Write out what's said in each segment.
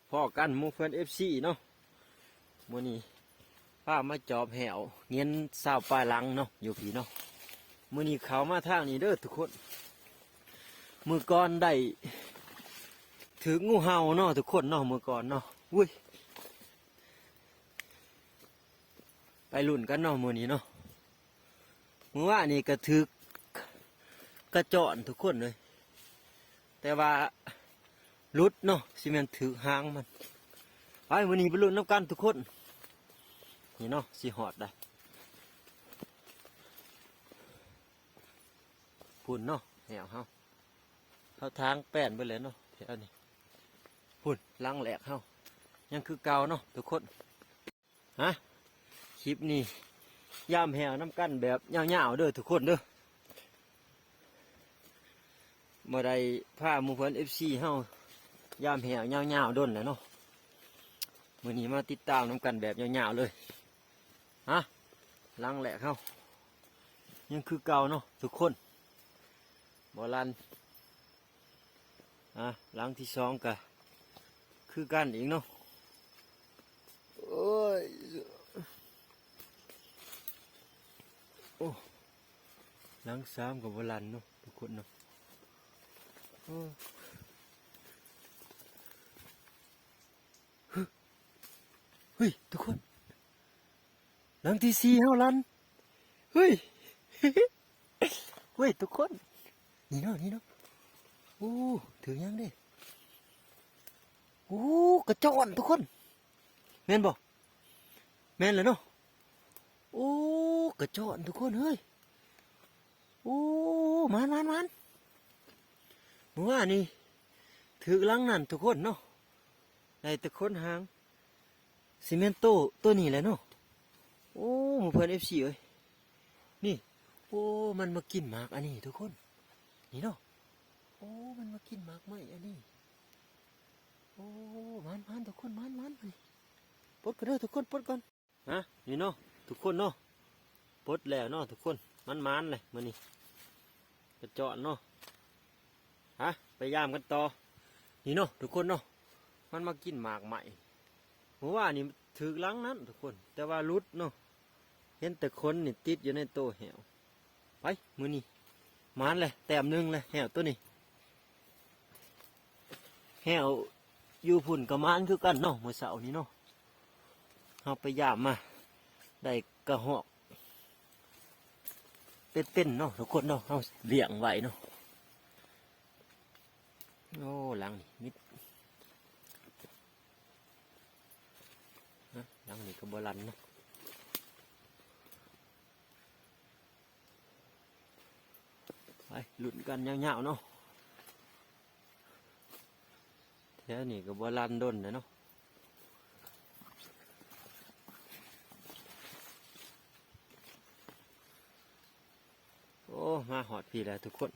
ພໍ້ກັນໝູ່ເພື່ອນເອັຟຊີເນາະ, ມື້ນີ້ພາມາຈອບແຫ້ວ ເຫງັນຊາວປາຍຫຼັງເນາະ ຢູ່ພີ້ເນາະ. ມື້ນີ້ເຂົ້າມາທາງນີ້ເດີທຸກຄົນ, ມື້ກ່ອນໄດ້ຖືກງູເຫົ່າເນາະທຸກຄົນເນາະ ມື້ກ່ອນເນາະ. ອຸ້ຍ ໄປລຸ້ນກັນເນາະມື້ນີ້ເນາະ. ມື້ວານນີ້ກໍຖືກກະຈ້ອນທຸກຄົນເລີຍ ແຕ່ວ່າຫຼຸດເນາະ, ຊິແມ່ນຖືກຫາງມັນ. ໄປ ມື້ນີ້ໄປລຸ້ນນຳກັນທຸກຄົນ. ນີ້ເນາະ ຊິຮອດໄດ໋ ພຸ້ນເນາະ ແຫ້ວເຮົາ, ເຮົາທາງແປ້ນເບິດແລ້ວເນາະແຖວນີ້. ພຸ້ນ ຫຼັງແລກເຮົາຍັງຄືເກົ່າເນາະທຸກຄົນ. ຮະ ຄລິບນີ້ຢາມແຫ້ວນຳກັນແບບຍາວໆເດີທຸກຄົນເດີ. ບໍ່ໄດ້ພາໝູ່ເພື່ອນເອັຟຊີເຮົາຢາມແຫ້ວຍາວໆດົນແລ້ວເນາະ, ມື້ນີ້ມາຕິດຕາມນຳກັນແບບຍາວໆເລີຍ. ຮະ ຫຼັງແລກເຮົາຍັງຄືເກົ່າເນາະທຸກຄົນ, ບໍ່ລັ່ນ. ອ່າ ຫຼັງທີສອງກະຄືກັນອີກເນາະ. ໂອ້ຍ ໂອ້ ຫຼັງສາມກໍບໍ່ລັ່ນເນາະທຸກຄົນເນາະ. ໂອ້ ເຮີ້ຍ ທຸກຄົນ ຫຼັງທີສີ່ເຮົາລັ່ນ. ເຮີ້ຍ ເຮີ້ຍ ທຸກຄົນ ນີ້ເນາະ ນີ້ເນາະ. ໂອ້ ຖືກຫຍັງເດ້? ໂອ້ ກະຈ້ອນທຸກຄົນ ແມ່ນບໍ່? ແມ່ນແຫຼະເນາະ. ໂອ້ ກະຈ້ອນທຸກຄົນເອີຍ. ໂອ້ ມານໆໆ ມື້ວານນີ້ຖືກຫຼັງນັ້ນທຸກຄົນເນາະ, ໄດ້ແຕ່ຂົນຫາງ. ຊິແມ່ນໂຕ ໂຕນີ້ແຫຼະເນາະ. ໂອ້ ໝູ່ເພື່ອນເອັຟຊີເອີຍ ນີ້. ໂອ້ ມັນມາກິນໝາກອັນນີ້ທຸກຄົນ ນີ້ເນາະ. ໂອ້ ມັນມາກິນໝາກໄມ້ອັນນີ້. ໂອ້ ມານໆ ທຸກຄົນ ມານໆ ມານີ້. ປົດກ່ອນເດີທຸກຄົນ ປົດກ່ອນ. ຮະ ນີ້ເນາະທຸກຄົນເນາະ, ປົດແລ້ວເນາະທຸກຄົນ. ມັນມານແຫຼະມື້ນີ້ ກະຈອນເນາະ. ຮະ ໄປຢາມກັນຕໍ່. ນີ້ເນາະທຸກຄົນເນາະ, ມັນມາກິນໝາກໄມ້. ມື້ວານນີ້ຖືກຫຼັງນັ້ນທຸກຄົນ ແຕ່ວ່າຫຼຸດເນາະ, ເຫັນແຕ່ຂົນນີ້ຕິດຢູ່ໃນໂຕແຫ້ວ. ໄປ ມື້ນີ້ມານແຫຼະ ແຕ້ມໜຶ່ງແຫຼະ ແຫ້ວໂຕນີ້. ແຫ້ວຢູ່ພຸ້ນກໍມານຄືກັນເນາະ ມື້ເຊົ້ານີ້ເນາະ. ເຮົາໄປຢາມມາ ໄດ້ກະຮອກເປັນໆເນາະທຸກຄົນເນາະ, ເຮົາລ້ຽງໄວ້ເນາະ. ໂອ້ ຫຼັງນີ້ມິດ ນະ ຫຼັງນີ້ກໍບໍ່ລັ່ນເນາະ. ໄປ ລຸ້ນກັນຍາວໆເນາະ. ແຖວນີ້ກໍບໍ່ລັ່ນດົນແລ້ວເນາະ. ໂອ້ ມາຮອດພີ້ແລ້ວທຸກຄົນ.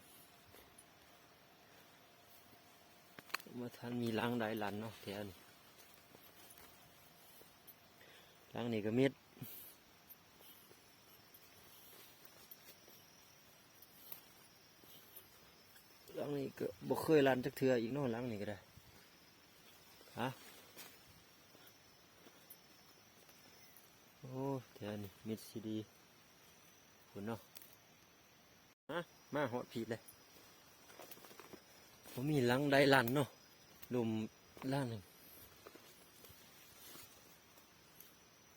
ບໍ່ທັນມີຫຼັງໃດລັ່ນເນາະແຖວນີ້. ຫຼັງນີ້ກໍມິດ. ຫຼັງນີ້ກໍບໍ່ເຄີຍລັ່ນຈັກເທື່ອອີກເນາະ, ຫຼັງນີ້ກໍໄດ້. ຮະ ໂອ້ ແຖວນີ້ມິດຊິດີພຸ້ນເນາະ. ຮະ ມາຮອດພີ້ແລ້ວ. ບໍ່ມີຫຼັງໃດລັ່ນເນາະ, ລຸ່ມຫຼັງໜຶ່ງ.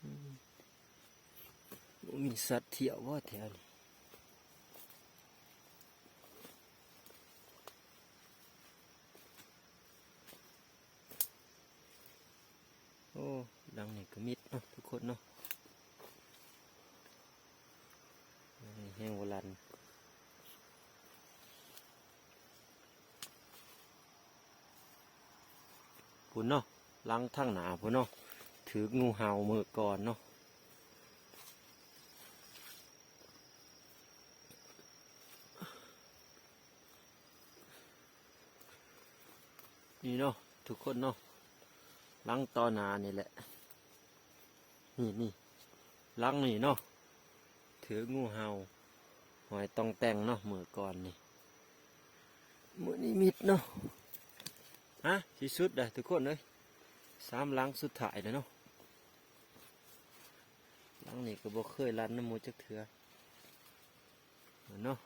ອືມ ບໍ່ມີສັດທ່ຽວບໍ່ແຖວນີ້? ໂອ້ ຫຼັງນີ້ກໍມິດເນາະທຸກຄົນເນາະ. ແຮງບໍ່ລັ່ນ. ພຸ້ນເນາະ, ຫຼັງທາງໜ້າພຸ້ນເນາະ, ຖືກງູເຫົ່າມື້ກ່ອນເນາະ. ນີ້ເນາະທຸກຄົນເນາະ, ຫຼັງຕໍ່ໜ້ານີ້ແຫຼະ. ນີ້ໆ ຫຼັງນີ້ເນາະ ຖືກງູເຫົ່າຫອຍຕ່ອງແຕ່ງເນາະ ມື້ກ່ອນນີ້. ມື້ນີ້ມິດເນາະ. ຮະ ຊິສຸດແລ້ວທຸກຄົນເອີຍ. ສາມຫຼັງສຸດທ້າຍແລ້ວເນາະ. ຫຼັງນີ້ກໍບໍ່ເຄີຍລັນນຳໝູ່ຈັກເທື່ອເນາະ.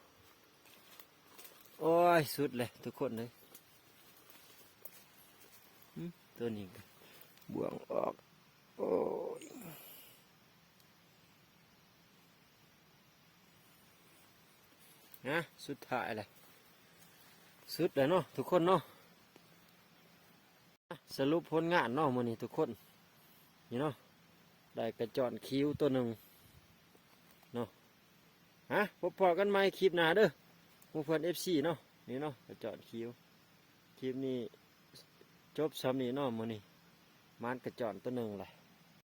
ໂອ້ຍ ສຸດແລ້ວທຸກຄົນເອີຍ. ຫຶ ຕົວນີ້ກໍບ່ວງອອກ. ໂອ້ຍ ນະ ສຸດທ້າຍແລ້ວ ສຸດແລ້ວເນາະທຸກຄົນເນາະ. ສະຫຼຸບຜົນງານເນາະມື້ນີ້ທຸກຄົນ ນີ້ເນາະ ໄດ້ກະຈອນຂິວຕົວໜຶ່ງເນາະ. ຮະ ພົບພໍ້ກັນໃໝ່ຄລິບໜ້າເດີ ໝູ່ເພື່ອນເອັຟຊີເນາະ. ນີ້ເນາະ ກະຈອນຂິວ. ຄລິບນີ້ຈົບຊ່ຳນີ້ເນາະ ມື້ນີ້ ມານກະຈອນຕົວໜຶ່ງແຫຼະ.